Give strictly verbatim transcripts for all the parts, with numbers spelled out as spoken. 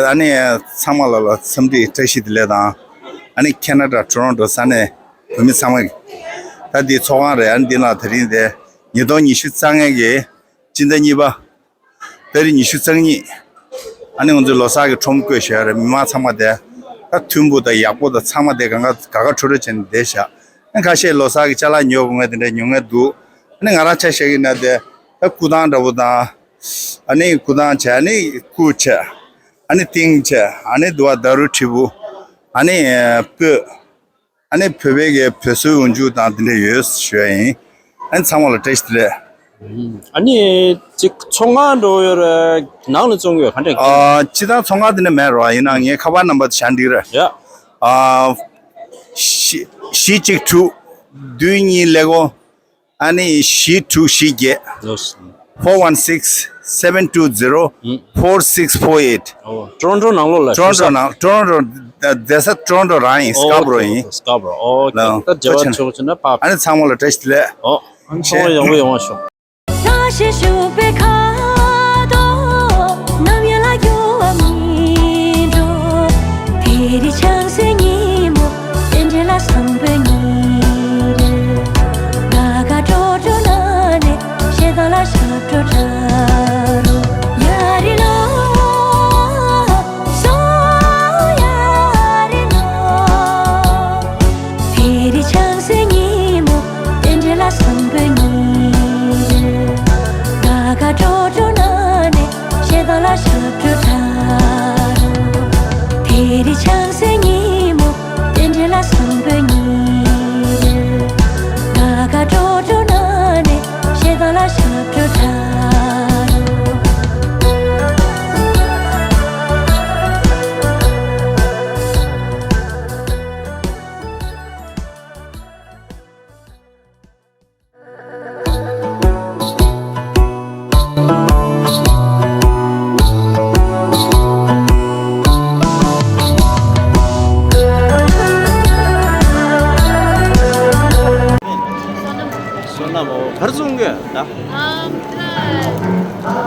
ཨ་ནི་ཚང་མ་ལ་ལ་འཚམས་འདྲི་བཀྲ་ཤིས་བདེ་ལེགས་དང་། ཨ་ནི་ཁེ་ན་ཌ་ཊོ་རོན་ཊོ་ས་གནས་བོད་མི་ཚང་མ་གི་ད་འདི་ཚོགས་ཁང་རེད། ཨ་ནི་འདི་ན་དེ་རིང་དེ་ཉིས་སྟོང་ཉི་ཤུ་རྩ་ལྔ་གི་སྤྱི་ཟླ་གཉིས་པ་ཏ་རིག་ཉི་ཤུ་རྩ་གཉིས། ཨ་ནི་ང་ཚོའི་ལོ་གསར་གྱི་ཁྲོམ་བསྐོས་བཞག་ཡོད་རེད། མི་མང་ཚང་མ་དེ་ད་མཐུན་པོ་དང་ཡག་པོ་དང་ཚང་མ་དེ་གང་ག་དགའ་དགའ་སྤྲོ་སྤྲོ་བྱས་ནས་བསྡད་བཞག་ཨ་ནི་ཁ་ཤས་ལོ་གསར་གྱི་ཅ་ལག་ཉོ་དགོས་ངེས་དེ་འདྲ་ཉོ་མཁན་འདུག་ཨ་ནི་ང་རང་ཆ་བཞག་གི་ན་དེ་ད་སྐུ་ཐང་འདྲ་པོ་དང་། ཨ་ནི་སྐུ་ཐང་བྱས། ཨ་ནི་སྐུ་བྱས། ཨ་ནི་ཏིང་བྱས། ཨ་ནི་དུ་བ་ད་རུ་དྲིལ་བུ། ཨ་ནི་སྤོས། ཨ་ནི་བོད་པའི་གི་བོད་ཟས་འོ་འཇུ་དང་དེ་འདྲ་ཡོད་ཞུ་ཡ་ཡིན། ཨ་ནི་ཚང་མ་ལ་བཀྲ་ཤིས་བདེ་ལེགས། ཨ་ནི་ཅིག་ཚོང་ཁང་འགྲོ་ཡོད་རེད། ནང་ལ་བཙོང་གི་ཡོད་ག་འདྲ། ཨ་སྤྱི་བཏང་ཚོང་ཁང་དེ་འདྲ་མེད་རོགས། ཡིན་ན་ངའི་ཁ་པར་ནམ་བར་དེ་བཞག་འགྲིག་རེད། ཡ། ཨ་བཞི་བཞི་གཅིག་དྲུག་བདུན་གཉིས་ཀླད་ཀོར། ཨ་ནི་བཞི་དྲུག་བཞི་བརྒྱད། ལོས། four one six seven two zero four six four eight། ཨོ། ཊོ་རོན་ཊོ་ནང་ལོགས་ལ། ཊོ་རོན་ཊོ་ནང་། ཊོ་རོན་ཊོ་བསྡད་ས་ཊོ་རོན་ཊོ་རང་ཡིན། སྐར་པོ་རོ་ཡིན། སྐར་པོ་རོ། ཨོ་ལགས། ད་མཇལ་བ་ཆོག་ཆོག་ན་ཕབ། ཨ་ནི་ཚང་མ་ལ་བཀྲ་ཤིས་བདེ་ལེགས། ཨོ། ཨ་ནི་ཚང་མ་ཡག་པོ་ཡོང་བ་ཤོག་བསོད་ནམས། ག་རེ་བཙོང་གི་ཡོད་ད། ཨམ། ད་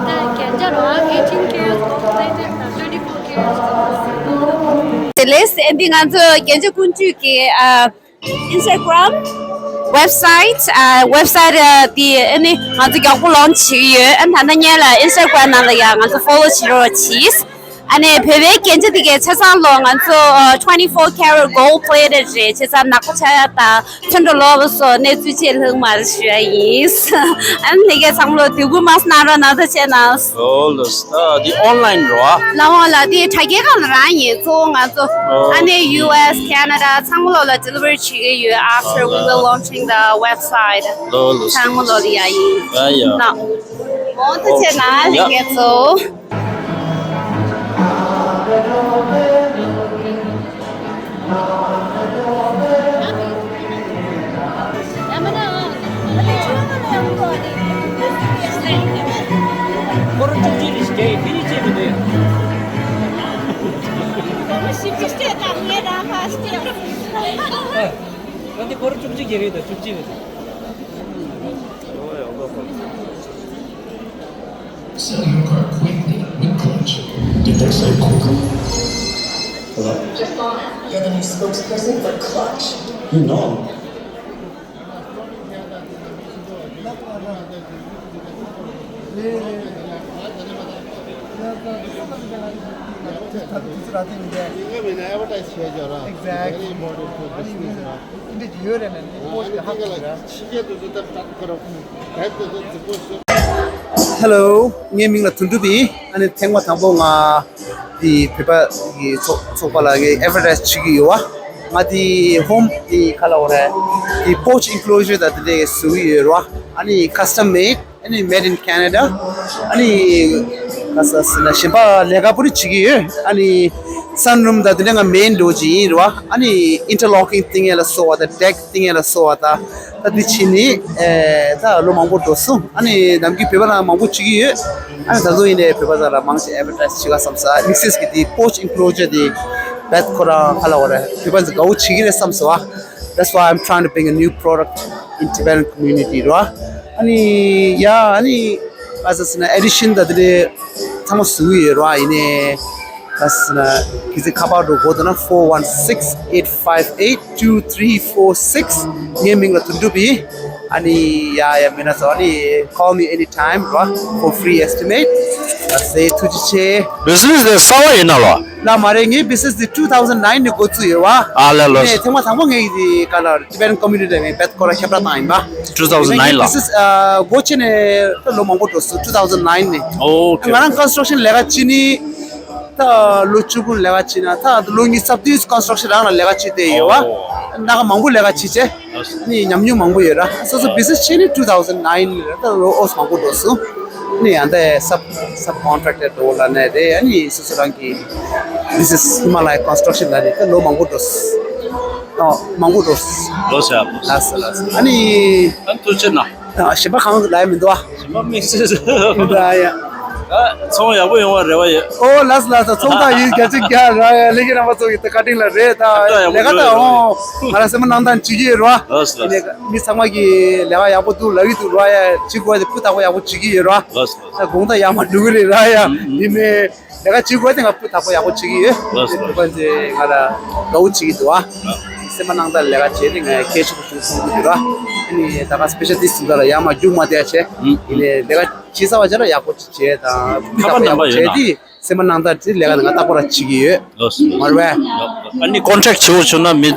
ད་གན་རྒྱ་རོ་eighteen carats gold plated དང་twenty-four carats gold plated། དེ་ལས་ཨ་འདི་ང་ཚོ་གན་རྒྱ་ཀུན་སྤྱོད་ཀྱི་ཨ། Instagram website ཨ། website ཨ། དེ་ཨ་ནི་ང་ཚོ་མགྱོགས་པོ་launch བྱེད་ཀྱི་ཡོད། ཨ་ནི་ད་ལྟ་སྔོན་ལ་Instagram ནང་ལ་ཡང་ང་ཚོ་follow བྱེད་རོགས་གྱིས། ཨ་ནི་བོད་པའི་རྒྱན་ཆ་དེ་གའི་ཆ་ཚང་ལོ་ང་ཚོ་ཨ། twenty-four carat gold plated རེད། བྱས་ཙང་ནག་པོ་ཆགས་ཡ་དང་ཚོན་འགྲོ་ལོག་པ་སོགས་གནས་ཚུལ་ཆེད་ལྷག་མ་རེད་ཞུ་ཡ་ཡིན། ཨ་ནི་ལྷན་རྒྱས་ཚང་མ་ལོ་དུས་འགོར་མ་གནང་རོགས་གནང་། ཐུགས་རྗེ་ཆེ་གནང་། ཨོ་ལགས། ཨ་འདི་online རེད་བ། ལགས་འོང་ལགས། འདི་དྲ་རྒྱའི་སྒང་ལ་རང་ཡིན། གཙོ་བོ་ང་ཚོ་ཨ་ནི་ཡུ་ཨེས་ཁེ་ན་ཌ་ཚང་མ་ལོག་ལ་delivery བྱེད་ཀྱི་ཡོད། After we will launching the website ལགས་ལགས། ཚང་མ་ལོག་ལ་ཡ་ཡིན། ཡ་ཡ། ལགས། འོ་ཐུགས་རྗེ་ཆེ་གནང་། ལྷན་རྒྱས་ཚོ། སྐོར་བཅུ་གཅིག་རེ་ཞིག་རྒྱག་ཡིན། དེ་ནི་བྱེད་མི་འདུག་ང་ཚོ་སྐོར་བཅུ་གཅིག་བརྒྱབ་ཡོད་ད། བཅུ་གཅིག་རེད། Sell your car quickly with Clutch. Did they say quickly? Hello? You're the new spokesperson for Clutch. You know. Exactly. Hello, ངའི་མིང་ལ་དོན་གྲུབ་ཡིན། ཨ་ནི་ཐེངས་མ་དང་པོ་ང་འདི་བོད་པ་གི་ཚོགས་ཚོགས་པ་ལ་ངས་ཨེ་ཌི་ཝར་ཊའི་ཛི་བྱེད་ཀྱི་ཡོད་བ། ང་འདི་ཧོམ་འདི་ག་ལབ་དགོས་རེད། འདི་པོ་ཆི་ཨིན་ཀི་ལོ་ཇར་དང་འདི་འདྲ་བཟོ་གི་ཡོད་རེད་བ། ཨ་ནི་ཁ་སི་ཊམ་མེཌ། ཨ་ནི་made in Canada། ཨ་ནི་ཁ་ས་སི་ན་གཞན་པ་ལས་ཀ་པོ་རི་བྱེད་ཀྱི་ཡོད། ཨ་ནི་སན་རུམ་དང་དེ་འདྲ་ང་མེན་འགྲོ་གི་ཡིན་རེད་བ། ཨ་ནི་ཨིན་ཊར་ལོག་ཀིང་བཏིང་ཡས་ལ་སོགས་པ་དང་ཌེག་བཏིང་ཡས་ལ་སོགས་པ་དང་ད་འདི་བྱེད་ནི་ཨེ་ད་ལོ་མང་པོ་འགྲོ་སོང་། ཨ་ནི་ནམ་རྒྱུན་བོད་པ་ནང་མང་པོ་བྱེད་ཀྱི་ཡོད། ཨ་ནི་ད་དུང་ཡིན་ནའི་བོད་པ་ཚོ་ལ་མང་ཆེ་ཨེ་ཌི་ཝར་ཊའི་ཛི་བྱེད་ག་བསམ་ས། དམིགས་བསལ་གྱི་འདི་པོ་ཆི་ཨིན་ཀི་ལོ་ཇར་འདི་བེད་ཁོ་རང་ག་ལབ་དགོས་རེད། བོད་པ་ཚོ་དགའ་བོ་བྱེད་ཀྱི་རེད་བསམ་སོང་ཨ། That's why I'm trying to bring a new product in Tibetan community ར། ཨ་ནི་ཡ་ཨ་ནི་ཨ་ས་ས་ན་ཨེ་ཌི་ཤན་ད་དེ་ཚང་མ་བཟོ་གི་ཡོད་ར། ཡིན་ནའི་ཨ་ས་ན་གི་ཚེ་ཁ་པར་འགྲོ་དགོས་འདུག་ན་four one six eight five eight two three four six། ངའི་མིང་ལ་དོན་གྲུབ་ཡིན། ཨ་ནི་ཡ་ཡ་མིན་ན་ཚོ་ཨ་ནི་call me anytime ར། For free estimate. ཨ་སེ་ཐུགས་རྗེ་ཆེ། བི་ཛི་ནེ་སི་དེ་གསར་པ་ཡིན་ན་ལོ། ལ་མ་རེད། ངའི་བི་ཛི་ནེ་སི་འདི་two thousand nine ནས་འགོ་བཙུགས་ཡོད་བ། ཨ་ལ་ལོ། ནས་ཐེངས་མ་དང་པོ་ངའི་འདི་ག་ལ་Tibetan community ལ་ངའི་བེད་ཁོ་ར་ཁྱབ་བསྒྲགས་བཏང་ཡིན་པ། Two thousand nine ལ། བི་ཛི་ནེ་སི་ཨ་སྒོ་ཕྱེ་ནས་ད་ལོ་མང་པོ་འགྲོ་སོང་two thousand nine ནས། ཨོ་ཁེ། ང་རང་ཀོན་སི་ཊྲག་ཤན་ལས་ཀ་བྱེད་ནི་ད་ལོ་བཅུ་དགུ་ལས་ཀ་བྱེད་ན་ད་ལོ་གཉིས་ཙམ་དུས་ཀོན་སི་ཊྲག་ཤན་རང་ལ་ལས་ཀ་བྱེད་བསྡད་ཡོད་བ། ཨོ། སྣ་ཁ་མང་པོ་ལས་ཀ་བྱེད་བྱས། ནི་ཉམས་མྱོང་མང་པོ་ཡོད་ར། སོ་སོ་བི་ཛི་ནེ་སི་བྱས་ནི་two thousand nine ལ་ད་ལོ་ཨོས་མང་པོ་འགྲོ་སོང་། ནི་ཡང་ད་སབ་སབ་ཀོན་ཊེག་ཊར་འགྲོ་ལ་ནས་རེད། ཨ་ནི་སོ་སོ་རང་གི་བི་ཛི་ནེ་སི་ཧི་མ་ལ་ཡ་ཀོན་སི་ཊྲག་ཤན་ལ་ནི་ད་ལོ་མང་པོ་འགྲོ་སོང་། ཨོ་མང་པོ་འགྲོ་སོང་། ལོ་ཟེར་ཡ་ལོ། ལགས་སོ་ལགས་སོ། ཨ་ནི་ཨ་ཐུགས་རྗེ་གནང་། ཨ་གཞན་པ་གང་ལ་ཡ་མི་འདུག་ཨ། ཞིམ་པ་དམིགས་བསལ་ཟེར་བ་འདྲ་ཡ། ཨ་ཚོང་ཡག་པོ་ཡོང་བ་རེ་བ་ཡོད། ཨོ་ལགས་སོ་ལགས་སོ། ཚོང་ཐང་ཡིན། བརྒྱ་ཆ་བརྒྱ་ར་ཡ། ལྷན་རྒྱས་རྣམ་པ་ཚོ་གི་ད་བཀའ་དྲིན་ལ་རེད། ད་ད་ཡག་པོ་ལས་ཀ་ད་ཡོད་རེད། ཨོ་ང་རང་སེམས་པ་སྣང་དག་བྱེད་ཀྱི་ཡོད་ར། ལགས་སོ་ལགས་སོ། ཡིན་ནའི་མི་ཚང་མ་གི་ལས་ཀ་ཡག་པོ་འདུག་ལབ་ཀྱི་འདུག་ར་ཡ། བྱེད་དགོས་དེ་སྤུ་དག་པོ་ཡག་པོ་བྱེད་ཀྱི་ཡོད་ར། ལགས་སོ་ལགས་སོ། ད་དགོང་དག་ཡག་མ་འགྲོ་གི་རེད་ར་ཡ། ཨུ་ཨུ། ཡིན་ནའི་ལས་ཀ་བྱེད་དགོས་དེ་ང་སྤུ་དག་པོ་ཡག་པོ་བྱེད་ཀྱི་ཡོད། ལགས་སོ་ལགས་སོ། བོད་པ་ཚོས་ང་ལ་དགའ་བོ་བྱེད་ཀྱི་འདུག་ཨ། སེམས་པ་སྣང་དག་ལས་ཀ་བྱས་ཏེ་ང་གལ་ཆེན་པོ་ཞིག་མཐོང་གི་འདུག་ར། ཨ་ནི་ད་ག་སི་པེ་ཤལ་ཊི་སི་ཚོ་ལ་ཡར་མར་རྒྱུག་མ་བསྡད་བྱས། ཨུ། ཡིན་ནའི་ལས་ཀ་བྱེད་ས་བ་ཅིག་ལ་ཡག་པོ་ཅིག་བྱས་དང་། ཁ་པར་ནམ་བར་ཡོད་ན། བྱས་ཏེ་སེམས་པ་སྣང་དག་ཅིག་ལས་ཀ་ང་ཏག་པོ་ར་བྱེད་ཀྱི་ཡོད། ལགས་སོ། མ་རེད་པས། ཨ་ནི་ཀོན་ཊེག་བྱེད་འོ་བྱུང་ན་མི།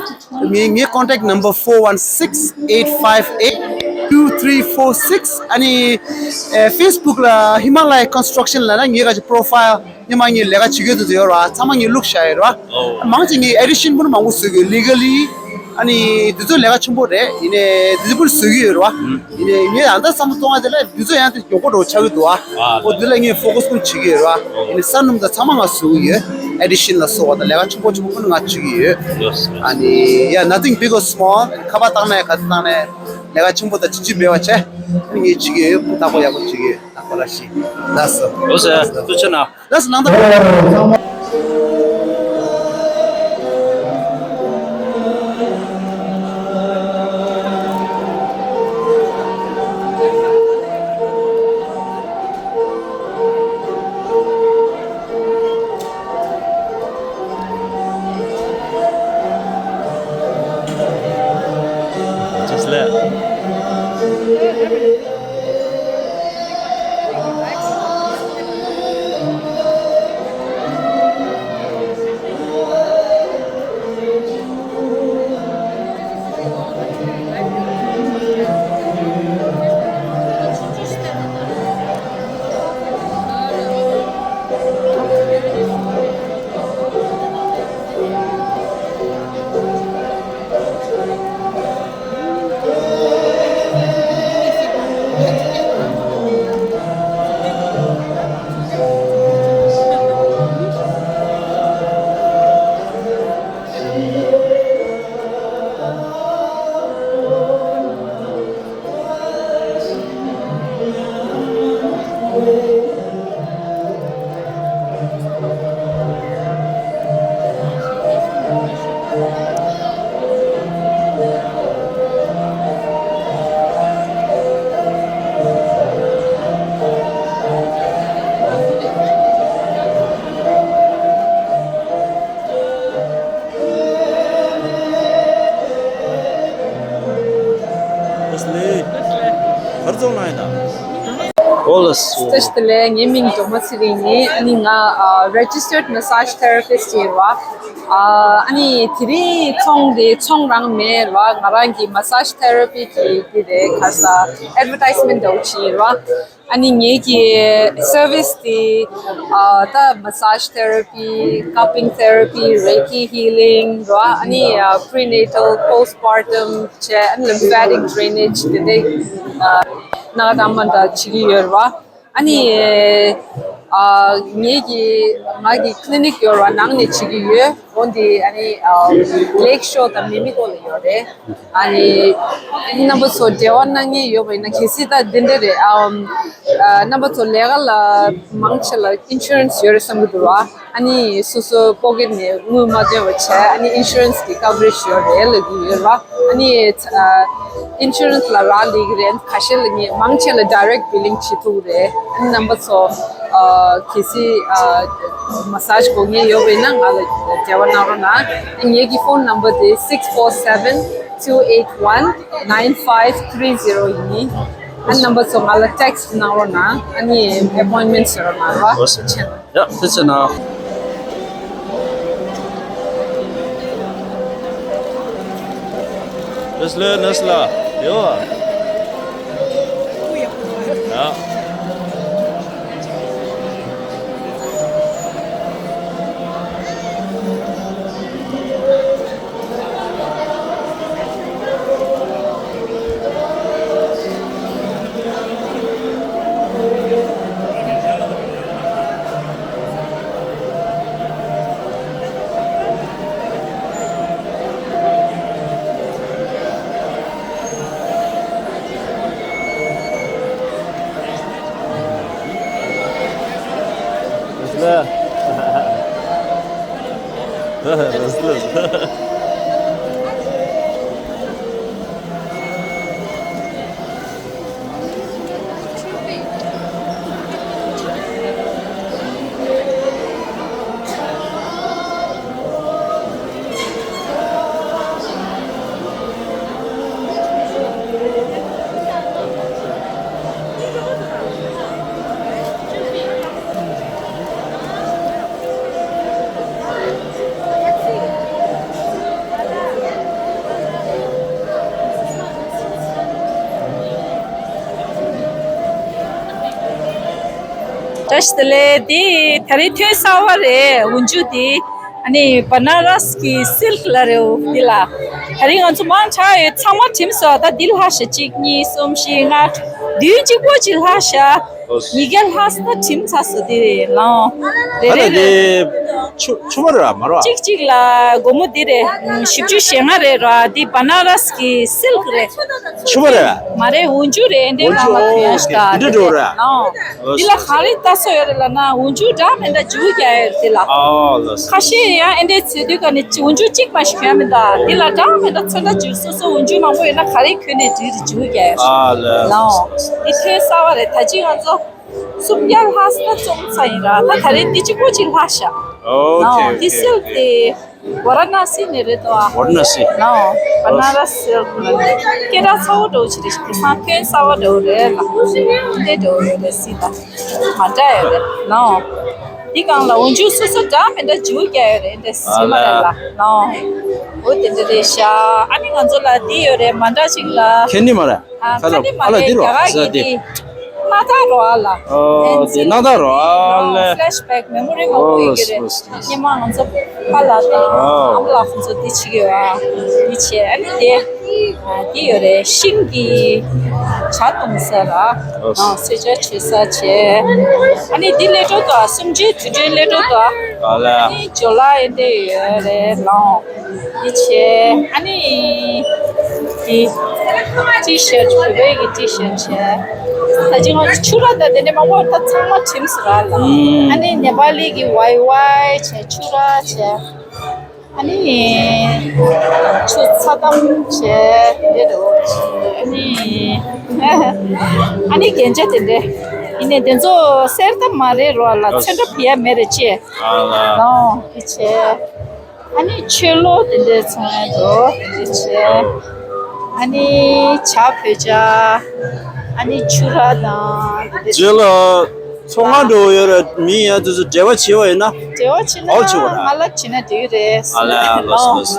ངའི་ངའི་ཀོན་ཊེག་ནམ་བར་four one six eight five eight two three four six། ཨ་ནི་ཨེ་ཕེ་སི་བུག་ལ་ཧི་མ་ལ་ཡ་ཀོན་སི་ཊྲག་ཤན་ལབ་ན་ངའི་ག་ཅིག་པོ་རོ་ཕ་ཡལ། སྔོན་མ་ངས་ལས་ཀ་བྱེད་ཀྱི་འདུག་ཡོད་ར། ཚང་མ་ངས་བླུགས་བཞག་ཡོད་ར། ཨོ། མང་ཆེ་ངས་ཨེ་ཌི་ཤན་པོ་མང་པོ་བཟོ་གི་ཡོད། ལི་གལ་ལི། ཨ་ནི་འདི་ཚོ་ལས་ཀ་ཆེན་པོ་རེད། ཡིན་ནའི་འདི་ཚོ་པོ་བཟོ་གི་ཡོད་ར། ཨུ། ཡིན་ནའི་ངས་ཨ་ད་བསམ་བློ་གཏོང་བ་དེ་ལ་འདི་ཚོ་ཡང་དེ་མགྱོགས་པོ་འགྲོ་ཆགས་ཀྱི་འདུག་ཨ། ཨ། ཨོ་འདི་ལ་ངས་ཕོ་ཀ་སི་ཀུན་བྱེད་ཀྱི་ཡོད་ར། ཡིན་ནའི་ས་སྣུམ་དང་ཚང་མ་ང་བཟོ་གི་ཡོད། ཨེ་ཌི་ཤན་ལ་སོགས་པ་དང་ལས་ཀ་ཆེན་པོ་ཆེན་པོ་ཀུན་ང་བྱེད་ཀྱི་ཡོད། ཡོད། ཨ་ནི་ཡ་nothing big or small། ཁ་པར་བཏང་ནས་ག་ཚོད་བཏང་ནས་ལས་ཀ་ཆེན་པོ་དང་ཆུང་ཆུང་མེད་པ་བྱས། ཨ་ནི་ངས་བྱེད་ཀྱི་ཡོད། སྤུ་དག་པོ་ཡག་པོ་བྱེད་ཀྱི་ཡོད། ད་གོ་ལ་ཤི། ལགས་སོ། ལགས་སོ། ཐུགས་རྗེ་གནང་། ལགས་སོ། ནང་དུ། Just let. བཀྲ་ཤིས་བདེ་ལེགས། ངའི་མིང་སྒྲོལ་མ་ཚེ་རིང་ཡིན། ཨ་ནི་ང་ཨ་registered massage therapist ཡིན་ར། ཨ་ཨ་ནི་དེ་རིང་ཚོང་དེ་ཚོང་རང་མེད་ར། ང་རང་གི་massage therapy གི་དེ་རེད། ཁ་ས་advertisement འདྲ་བོ་བྱས་ཡིན་ར། ཨ་ནི་ངེད་ཀྱི་service དེ་ཨ་ད་massage therapy, cupping therapy, Reiki healing ར། ཨ་ནི་ཨ་prenatal, postpartum བྱས། ཨ་ནི་lymphatic drainage དེ་འདྲའི་ཨ་ནང་དང་མ་འདྲ་བྱེད་ཀྱི་ཡོད་ར། ཨ་ནི་ཨ་ངེད་ཀྱི་ང་གི་clinic ཡོད་ར། ནང་ནས་བྱེད་ཀྱི་ཡོད། འོན་ཏེ་ཨ་ནི་ཨ་Lake Shore དང་Mimico ལ་ཡོད་རེད། ཨ་ནི་རྣམ་པ་ཚོ་འབྲེལ་བ་གནང་མཁན་ཡོད་པ་ཡིན་ན། གལ་སྲིད་ད་འདི་འདྲ་རེད། ཨམ་ཨ་རྣམ་པ་ཚོ་ལས་ཀ་ལ་མང་ཆེ་ལ་insurance ཡོད་རེད་བསམ་གྱི་འདུག་ར། ཨ་ནི་སོ་སོའི་pocket ནས་དངུལ་མ་འདོན་པ་བྱས། ཨ་ནི་insurance གི་coverage ཡོད་རེད་ལབ་ཀྱི་ཡོད་ར། ཨ་ནི་ཨ་insurance ལ་རག་ལས་ཀྱི་རེད། ཁ་ཤས་ལ་ངས་མང་ཆེ་ལ་direct billing བྱེད་ཐུབ་རེད། ཨ་ནི་རྣམ་པ་ཚོ་ཨ་གལ་སྲིད་ཨ་massage དགོས་མཁན་ཡོད་པ་ཡིན་ན་ང་ལ་འབྲེལ་བ་གནང་རོགས་གནང་། ངེད་ཀྱི་phone number དེ six four seven two eight one nine five three zero ཡིན། ཨ་ནི་རྣམ་པ་ཚོ་ང་ལ་text གནང་རོགས་གནང་། ཨ་ནི་appointment བཟོ་རོགས་གནང་ར། ཨོ་ཟེར། ཡ། ཐུགས་རྗེ་གནང་། ནས་ལ་ནས་ལ་ཡོ། ཡ། བཀྲ་ཤིས་བདེ་ལེགས། འདི་ད་རེས་ཐོན་གསར་བ་རེད། འོག་འཇུག་འདི་ཨ་ནི་བ་ན་ར་སི་གི་སིལ་ཀི་ལ་རེད། འདི་ལ་ད་རེས་ང་ཚོ་མང་ཆེ་ཡོད། ཚང་མ་དྲིམ་སོ། ད་འདི་ལྷག་ཤག་གཅིག་གཉིས་གསུམ་བཞི་ལྔ་བདུན་གཅིག་པོ་ཅིག་ལྷག་ཤག་ཉིས་བརྒྱ་ལྷག་ས་དྲིམ་ཚ་སོ། འདི་རེད་ལང་། རེ་ད་རེ་ལ་ལ་དེ་ཆུ་ཆུ་མ་རེད་མ་རེད། གཅིག་གཅིག་ལ་སྒོར་མོ་འདི་རེད། བཞི་བཅུ་ཞེ་ལྔ་རེད་ར། འདི་བ་ན་ར་སི་གི་སིལ་ཀི་རེད། ཆུ་མ་རེད། མ་རེད། འོག་འཇུག་རེད། འདི་འོག་རང་ལ་འཇུག་གོན་ཡ་ཤ་འདི་འདྲ་འདྲ་རེད། ལང་། འདི་ལ་ག་རེ་ལྟ་སོ་ཡོད་རེད་ལབ་ན། འོག་འཇུག་འདྲ་མི་འདྲ་འཇུག་རྒྱག་ཡོད་རེད་འདི་ལ། ཨ་ལ། ཁ་ཤས་ཡང་ཨེ་འདྲའི་ཚེ་དུས་ག་ནས་འོག་འཇུག་གཅིག་མ་ཞིག་གོན་མི་འདུག་འདི་ལ་འདྲ་མི་འདྲ་ཚོན་ཁྲ་འཇུག་སོ་སོ་འོག་འཇུག་མང་པོ་ཡོད་ན་ག་རེ་གོན་ནས་འགྲིག་རེད། འཇུག་རྒྱག་ཡོད་རེད། ཨ་ལ། ལང་། འདི་ཐོན་གསར་བ་རེད། ད་ཅི་ང་ཚོ་སུམ་བརྒྱ་ལྷག་ཙམ་བཙོང་ཚར་ཡིན་ར། ད་ད་རེས་འདི་གཅིག་པོ་གཅིག་ལྷག་ཤག་ཨོ་ཁེ། ལང་། འོ་འདི་ཁེ། སིལ་ཏེ་ཝ་ར་ན་སི་ནས་རེད་དོ། ཝ་ར་ན་སི། ལང་། བ་ན་ར་སིལ་ཀི་ལ་ནི་སྐད་གྲགས་ཚ་བོ་འདྲ་བོ་ཅིག་རེད། དེང་སང་ཐོན་གསར་བ་འདྲ་བོ་རེད་ལ། འདི་འདྲ་བོ་རེད་སི་ད། མ་འདྲ་ཡོད་རེད། ལང་། འདི་སྒང་ལ་འོག་འཇུག་སོ་སོ་འདྲ་མི་འདྲ་འཇུག་རྒྱག་ཡོད་རེད། འདི་སི་མ་རེད་ལ། ལང་། འོ་དེ་འདྲ་རེད་ཤག་ཨ་ནི་ང་ཚོ་ལ་འདི་ཡོད་རེད། མ་འདྲ་ཅིག་ལ། ཁེ་ནི་མ་རེད། ཨ་ཁ་ཁ་ལ་ནི་མ་ཨ་ལ་རེད། འདི་རོ་རྒྱ་གར་ཟ་གི་འདི། འདི་སྣ་ཐག་རོ་ཨ་ལ། ཨོ་འདི་སྣ་ཐག་རོ་ཨ་ལ། ཨོ་flashback memory མང་པོ་ཡོད་ཀྱི་རེད། ཨོ་སི་སི། སྙེ་མ་ང་ཚོ་པ་ལགས་དང་ཨ་མ་ལགས་ཁོང་ཚོ་འདི་བྱེད་ཀྱི་ཡོད་ཨ། འདི་བྱས་ཨ་ནི་དེ་ཨ་འདི་ཡོད་རེད། ཤིང་གི་ཇ་བཏུང་ས་ར། ཨོ་སི། ཨ་གསོལ་ཇ་མཆོད་ས་བྱས། ཨ་ནི་འདི་སླེབས་འགྲོ་དོ་ཨ། གསུམ་བཅུའི་དུས་དྲན་སླེབས་འགྲོ་དོ་ཨ། ཨ་ལ། ཨ་ནི་ཇོ་ལ་ཨེ་འདྲ་ཡོད་རེད་ལང་། འདི་བྱས། ཨ་ནི་འདི་ཊི་ཤར་བོད་པའི་གི་ཊི་ཤར་བྱས། ད་ཅི་ང་ཚོ་ཕྱུ་ར་དང་དེ་འདྲ་མང་པོ་ད་ཚང་མ་དྲིམ་སུ་ར་ལ། ཨ་ནི་ནེ་པ་ལི་གི་ཝའི་ཝའི་བྱས། ཕྱུ་ར་བྱས། ཨ་ནི་ཆུ་ཚ་དམ་བྱས། དེ་འདྲ་བྱས། ཨ་ནི་ཨ་ནི་རྒྱན་ཆ་དེ་འདྲ། ཡིན་ནའི་དེ་ཚོ་གསེར་དམ་མ་རེད་རོ་ལ། ཚོན་ཁྲ་བི་ཡ་མེད་རེད་ཅེས། ཨ་ལ། ལོང་དེ་བྱས། ཨ་ནི་ཆོས་ལོ་དེ་འདྲའི་ཚོང་ཡ་འགྲོ་དེ་བྱས། ཨ་ནི་ཇ་བོད་ཇ། ཨ་ནི་ཆུ་ར་དང་དེ་འདྲ། རྗེས་ལ་ཚོང་ཁང་འགྲོ་ཡོད་རེད། མི་ཡང་དེ་ཚོ་འབྲེལ་བ་བྱེད་པ་ཡིན་ན། འབྲེལ་བ་བྱེད་ན་ཨོ་བྱེད་པ་ར། ང་ལ་བྱེད་ན་འགྲིག་རེད། ཨ་ལ་ལོས་ལོས།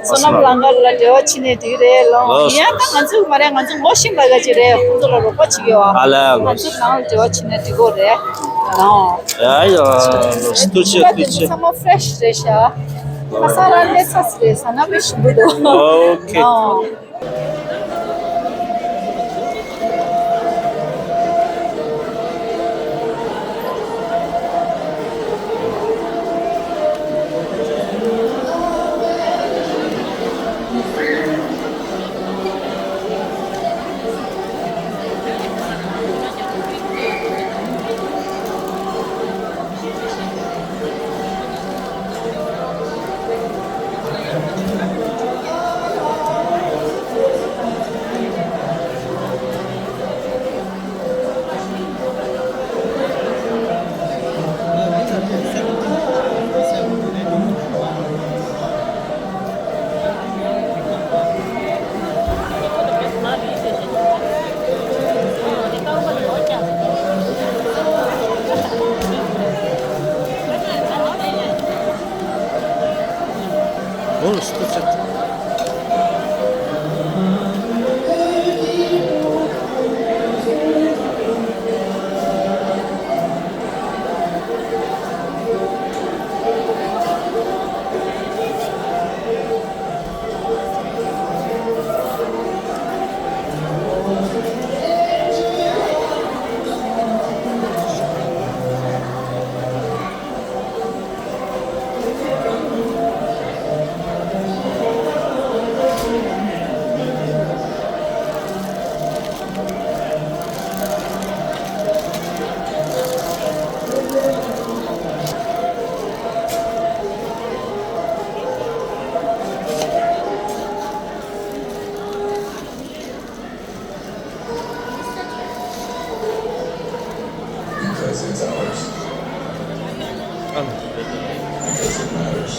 བསོད་ནམས་ལང་ཀར་ལ་འབྲེལ་བ་བྱེད་ནས་འགྲིག་རེད་ལོ། ལོས་ཡིན་ཡང་ད་ལོས། ང་ཚོ་མ་རེད། ང་ཚོ་ངོ་ཤེས་པ་ག་ཅིག་རེད། ཁོང་ཚོ་ལ་རོགས་པ་བྱེད་ཀྱི་ཡོད། ཨ་ལ་ང་ལོས། ཚོ་ནང་ལ་འབྲེལ་བ་བྱེད་ན་འགྲིག་གོ་རེད། ལོ། ཡ་ཡ་ལོས། ཐུགས་རྗེ་ཆེ། ཐུགས་རྗེ་ཆེ། ཚང་མ་ཕེ་རེཤ་རེད་ཤག་ཁ་སང་རང་ལས་ཚ་ཟེར་ཟ་ན་མི་ཞིམ་པོ་འདུག་ཨོ་ཁེ། ཨོ། Because it's ours. Because it matters.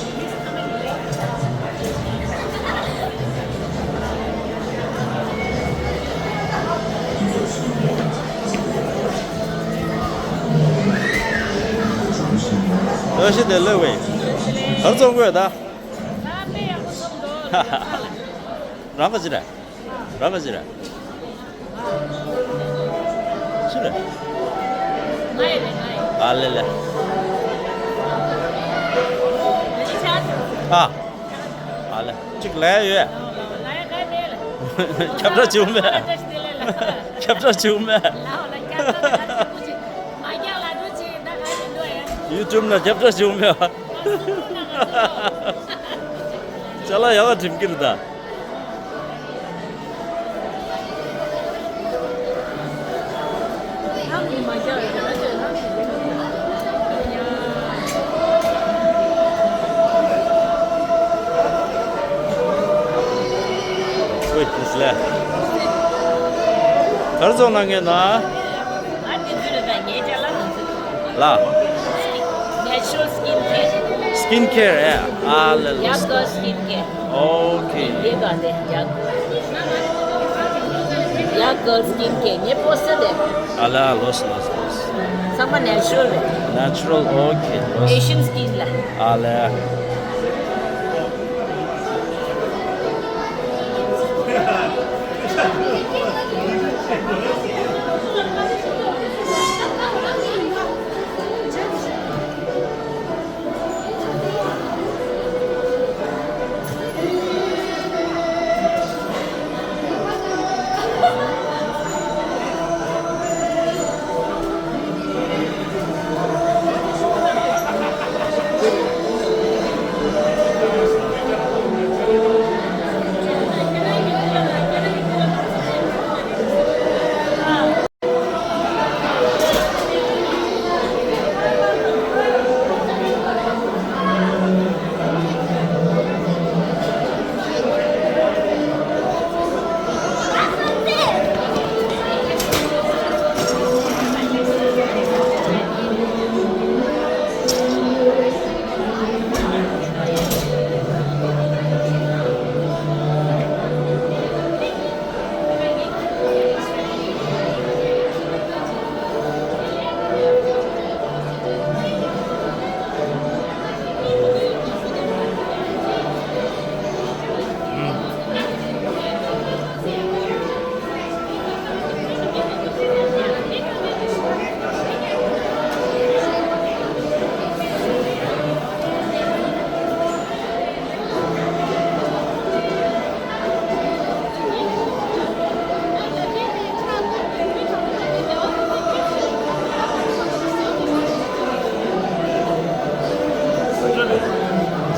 Because you want to be ours. ཡོ་ཤི་དེ་ལོས་ཝེ། གར་ཚོང་དགོས་ད། རང་ག་ཅི་རེད། ར་བ་ཟེར། ཅི་རེད། ང་ཡི་རེད། ང་ཡི། ཨ་ལེ་ལེ། ཨ། ཨ་ལེ། གཅིག་ལས་ཡོད། ཁྱབ་བསྒྲགས་བྱུང་མེད། ཁྱབ་བསྒྲགས་བྱུང་མེད། ཡུ་ཊུབ་ནང་ཁྱབ་བསྒྲགས་བྱུང་མེད། ཅ་ལག་ཡག་ག་འགྲིམ་གི་རེད་ད། ཨོའི་དེ་ལས། གར་ཚོང་གནང་མཁན་ན། ལ། Natural skin care. Skin care, yeah. ཨ་ལ་ལ། Young girl skin care. Okay. འདི་ག་འདི་young. Young girl skin care. ངས་པོ་སི་ཊར་རེད། ཨ་ལ་ལོས་ལོས་ལོས། ཚང་མ་natural རེད། Natural, okay, ལོས། Asian skin ལ། ཨ་ལ།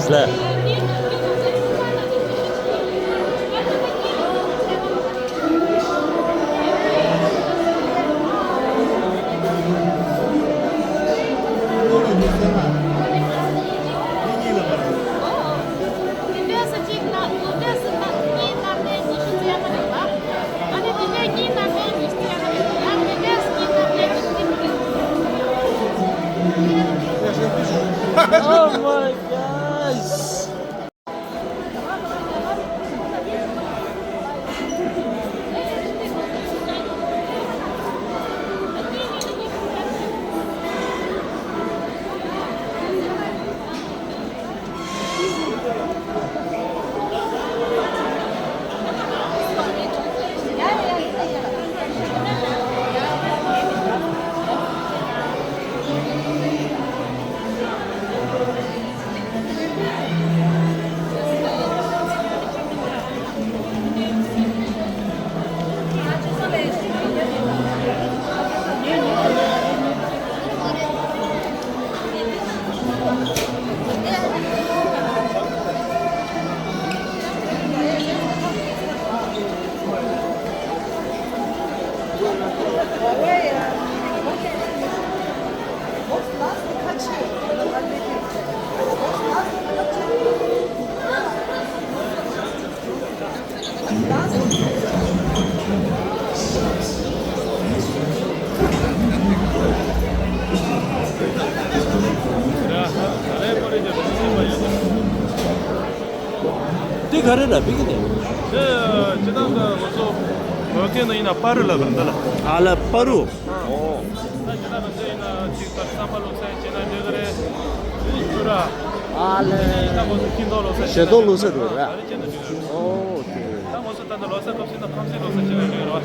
ལ། Oh my gosh! དེ་ག་རེ་ར་བིག་ནས། དེ་སྤྱི་བཏང་གི་ང་ཚོ་བོད་སྐད་ནང་ཡིན་ན་པ་རུ་ལབ་པ་རེད་འདི་ལ། ཨ་ལ་པ་རུ། ཨོ། ད་སྤྱི་བཏང་གི་འདི་ཡིན་ན་ཅིག་ད་བསམ་པ་ལོག་ས་ཡིན་ན་འདི་ག་རེ། ཨུ་ཚུ་ར། ཨ་ལ། ད་ང་ཚོ་ཤིང་ཏོག་ལོག་ས་ཤིང་ཏོག་ལོག་ས་འགྲོ་ར། ཨ་རེ་ཅན་དུ་འགྲོ། ཨོ་ཁེ། ད་ང་ཚོ་ད་ལྟ་ལོ་གསར་སྐབས་སུ་ན་ཕམ་སེ་ལོ་གསར་ཕྱི་ལ་འགྲོ་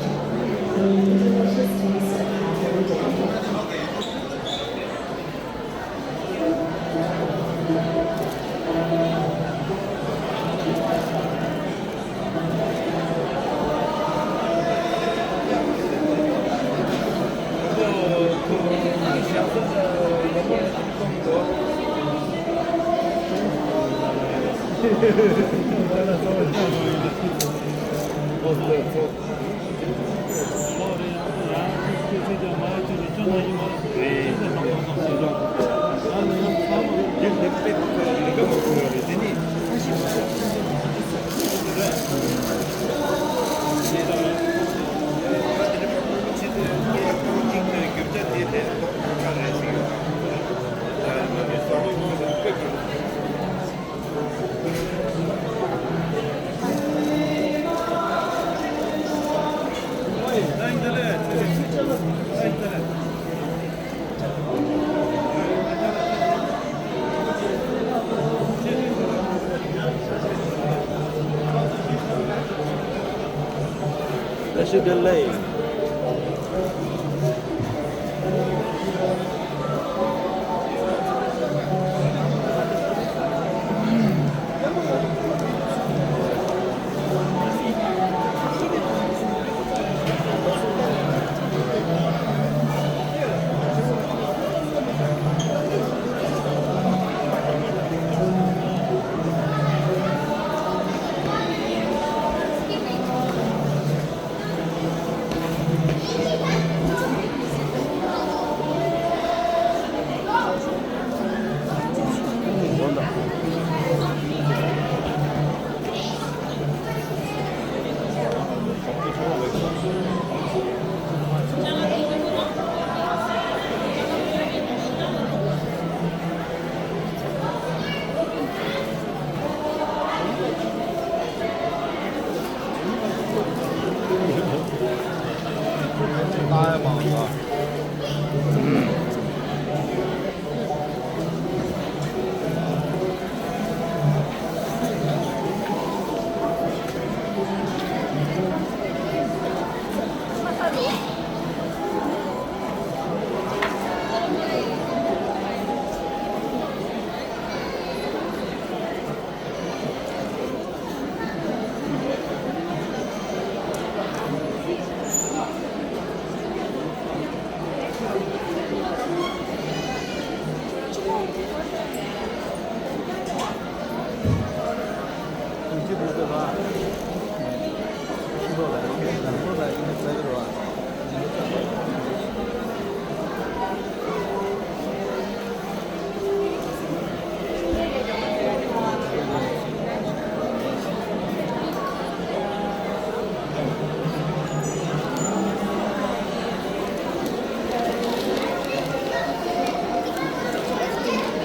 ཡོད་རེད་བ།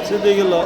ཚེ་འདི་གི་ལོ།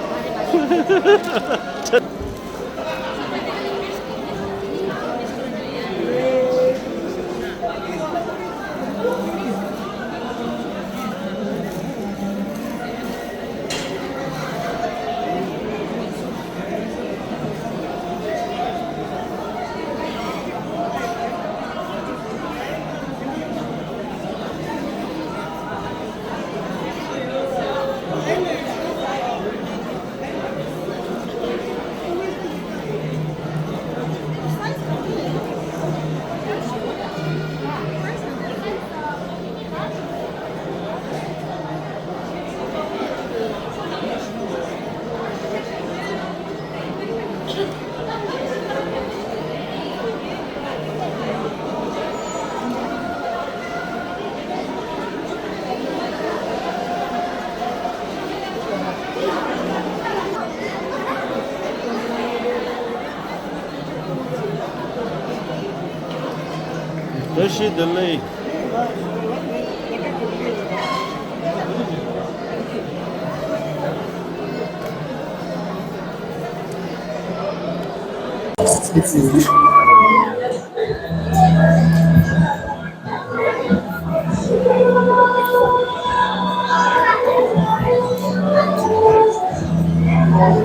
བཀྲ་ཤིས་བདེ་ལེགས།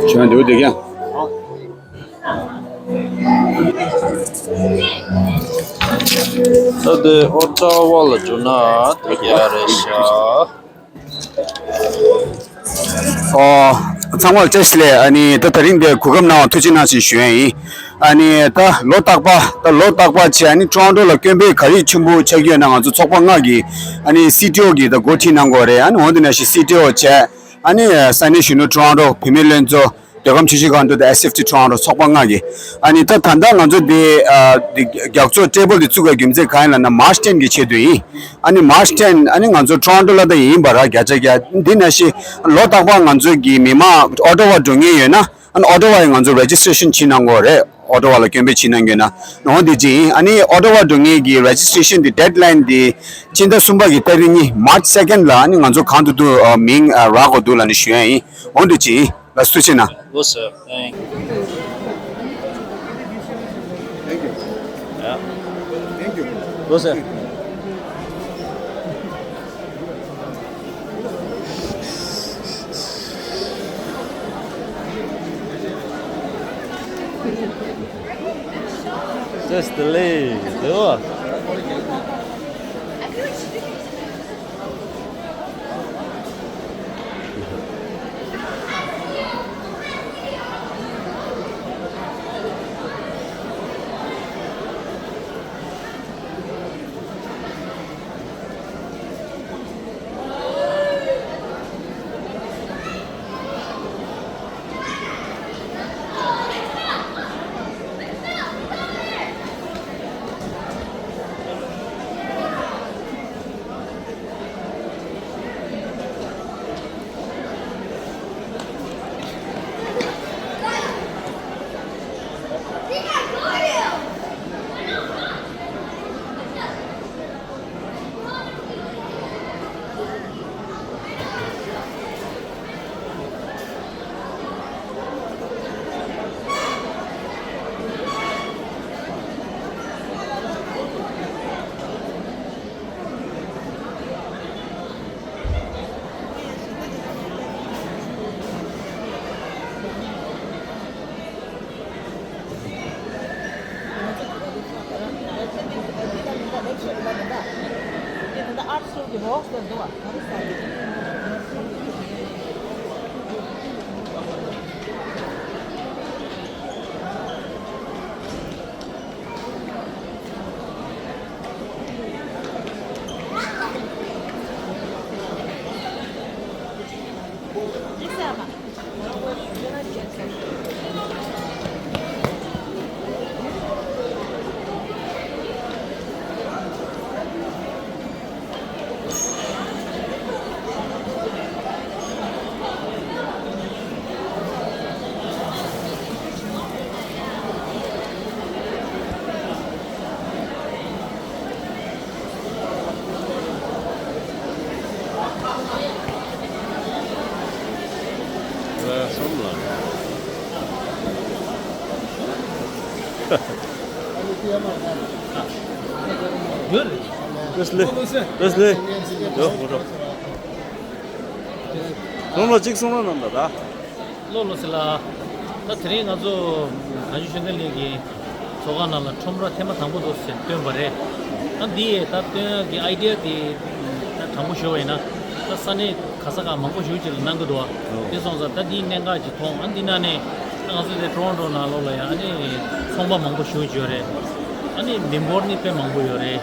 ཁྱོད་འདུག་བསྡད་ཀྱང་། ད་དེ་ཨོ་ཊ་ཝ་ལ་འགྲོ་ན་དེ་རྒྱ་རེད་ཤག་ཨོ། ཚང་མར་བཀྲ་ཤིས་བདེ་ལེགས། ཨ་ནི་ད་དེ་རིང་འདིར་གོ་སྐབས་གནང་བར་ཐུགས་རྗེ་གནང་ཞེས་ཞུ་ཡ་ཡིན། ཨ་ནི་ད་ལོ་རྟག་པ་ད་ལོ་རྟག་པ་བྱས། ཨ་ནི་ཊོ་རོན་ཊོ་ལ་སྐྱོན་འབོད་ག་རེ་ཆེན་པོ་ཆགས་ཀྱི་ཡོད་ན། ང་ཚོ་ཚོགས་པ་ལྔ་གིས་ཨ་ནི་སི་ཊི་ཨོ་གིས་ད་འགོ་ཁྲིད་གནང་དགོས་རེད། ཨ་ནི་འོ་དེ་ནང་བཞིན་སི་ཊི་ཨོ་བྱས། ཨ་ནི་ས་གནས་གཞོན་ནུ་ཊོ་རོན་ཊོ་བུད་མེད་ལྷན་ཚོགས། འདོད་ཁམས་ཆུ་བཞི་སྒང་དྲུག་དང་ཨེས་ཨེཕ་ཊི་ཊོ་རོན་ཊོ་ཚོགས་པ་ལྔ་གིས། ཨ་ནི་ད་ད་ལྟ་ང་ཚོ་འདི་ཨ་འདི་རྒྱག་ཚོགས་ཊེ་བལ་འདི་བཙུགས་པའི་རྒྱུ་མཚན་གང་ཡིན་ལབ་ན། མཱར་ཆི་ཊེན་གི་ཆེད་དུ་ཡིན། ཨ་ནི་མཱར་ཆི་ཊེན། ཨ་ནི་ང་ཚོ་ཊོ་རོན་ཊོ་ལ་ད་ཡིན་པ་ར་བརྒྱ་ཆ་བརྒྱ། འདི་ནང་བཞིན་ལོ་རྟག་པར་ང་ཚོ་གི་མི་མང་ཨོ་ཊ་ཝ་འགྲོ་མཁན་ཡོད་ན། ཨ་ནི་ཨོ་ཊ་ཝ་ཡི་ང་ཚོ་རེ་ཇི་སི་ཊི་རེ་ཤན་བྱེད་གནང་དགོས་རེད། ཨོ་ཊ་ཝ་ལ་སྐྱོན་འབོད་བྱེད་གནང་ཡོད་ན། འོ་འདི་ཅི་ཡིན། ཨ་ནི་ཨོ་ཊ་ཝ་འགྲོ་མཁན་གྱི་རེ་ཇི་སི་ཊི་རེ་ཤན་འདི་ཌེཌ་ལའིན་འདི་ཕྱི་ཟླ་གསུམ་པ་གི་ཏ་རིག་གཉིས། མཱར་ཆི་སེ་ཀེན་ཌི་ལ་ཨ་ནི་ང་ཚོ་གང་ཐུབ་ཐུབ་ཨ་མིང་ཨ་རག་དགོས་འདུག་ལབ་ནས་ཞུ་ཡ་ཡིན། འོ་འདི་ཅི་ཡིན། ལགས་སོ། ཐུགས་རྗེ་གནང་། What's up? Thank you. Thank you. Yeah. Thank you. What's up? Just delay. Do. གསུམ་ལ། བཀྲ་ཤིས་བདེ་ལེགས། བཀྲ་ཤིས་བདེ་ལེགས། ཡོ་ཧོ་རོ། གསུམ་ལ་གཅིག་གསུང་རོགས་གནང་དང་། ལོ་ལོ་ཟེར་ལ། ད་དེ་རིང་ང་ཚོ་གངས་ལྗོངས་ཤེས་ལྡན་གླིང་གི་ཚོགས་ཁང་ནང་ལ་ཁྲོམ་ར་ཐེངས་མ་དང་པོ་འདུག་ཟེར་བཏོན་པ་རེད། ད་འདི་ཡས་ད་བཏོན་གྱི་ཨའི་ཌི་ཡ་དེ་ད་དྲང་པོ་ཞུ་བ་ཡིན་ན། ད་ས་གནས་ག་ས་ག་མང་པོ་ཞེ་པོ་ཅིག་ལ་གནང་གི་འདུག་བ། དེ་སོང་ཙང་ད་འདིའི་གནད་འགག་ཅིག་མཐོང་། ཨ་འདི་ནང་ནས་ད་ང་ཚོ་དེ་ཊོ་རོན་ཊོ་ནང་ལོགས་ལ་ཡང་ཨ་ནི་ཚོང་པ་མང་པོ་ཞེ་པོ་ཅིག་ཡོད་རེད། ཨ་ནི་མི་འབོར་ནི་དཔེ་མང་པོ་ཡོད་རེད།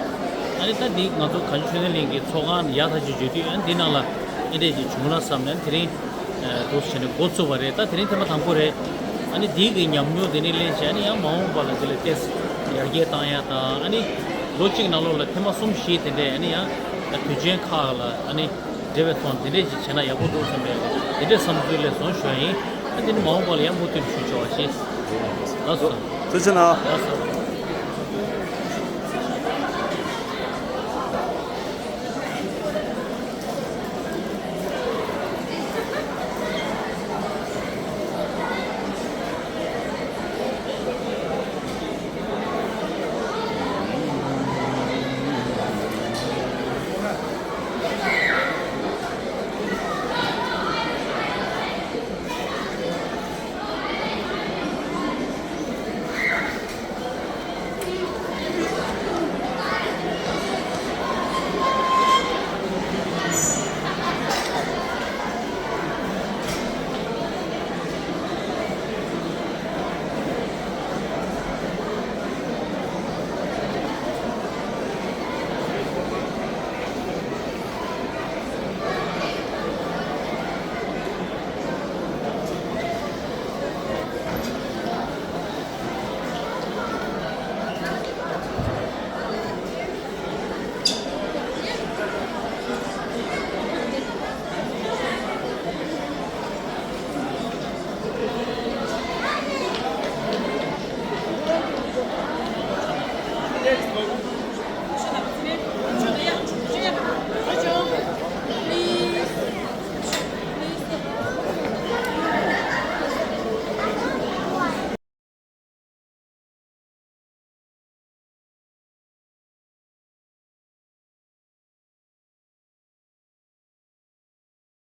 ཨ་ནི་ད་འདི་ང་ཚོ་གངས་ལྗོངས་ཤེས་ལྡན་གླིང་གི་ཚོགས་ཁང་ཡག་ཐག་ཆོད་བརྗོད་དུས། ཨ་འདི་ནང་ལ་ཨེ་འདྲས་ཅིག་བྱུང་ན་བསམ་ནས་དེ་རིང་འདུག་བྱས་ནས་འགོ་བཙུགས་པ་རེད། ད་དེ་རིང་ཐེངས་མ་དང་པོ་རེད། ཨ་ནི་འདི་གི་ཉམས་མྱོང་དེ་ནས་ལེན་བྱས། ཨ་ནི་ཡང་མ་འོངས་པ་ལ་དེ་ལས་ཏོག་ཙམ་ཡར་རྒྱས་བཏང་ཡ་དང་། ཨ་ནི་ལོ་གཅིག་ནང་ལོགས་ལ་ཐེངས་མ་གསུམ་བཞི་དེ་འདྲས། ཨ་ནི་ཡང་དུས་ཆེན་ཁག་ལ་ཨ་ནི་འབྲེལ་བའི་ཐོག་དེ་འདྲས་ཅིག་བྱས་ན་ཡག་པོ་འདུག་བསམ་པའི་དེ་འདྲས་བསམ་ཚུལ་ལས་བཟུང་ཞུ་ཡ་ཡིན། ཨ་དེ་ནི་མ་འོངས་པ་ལ་ཡང་མུ་མཐུད་ཞུ་ཆོག་པ་བྱེད། ལགས་སོ། ཐུགས་རྗེ་གནང་། ལགས་སོ།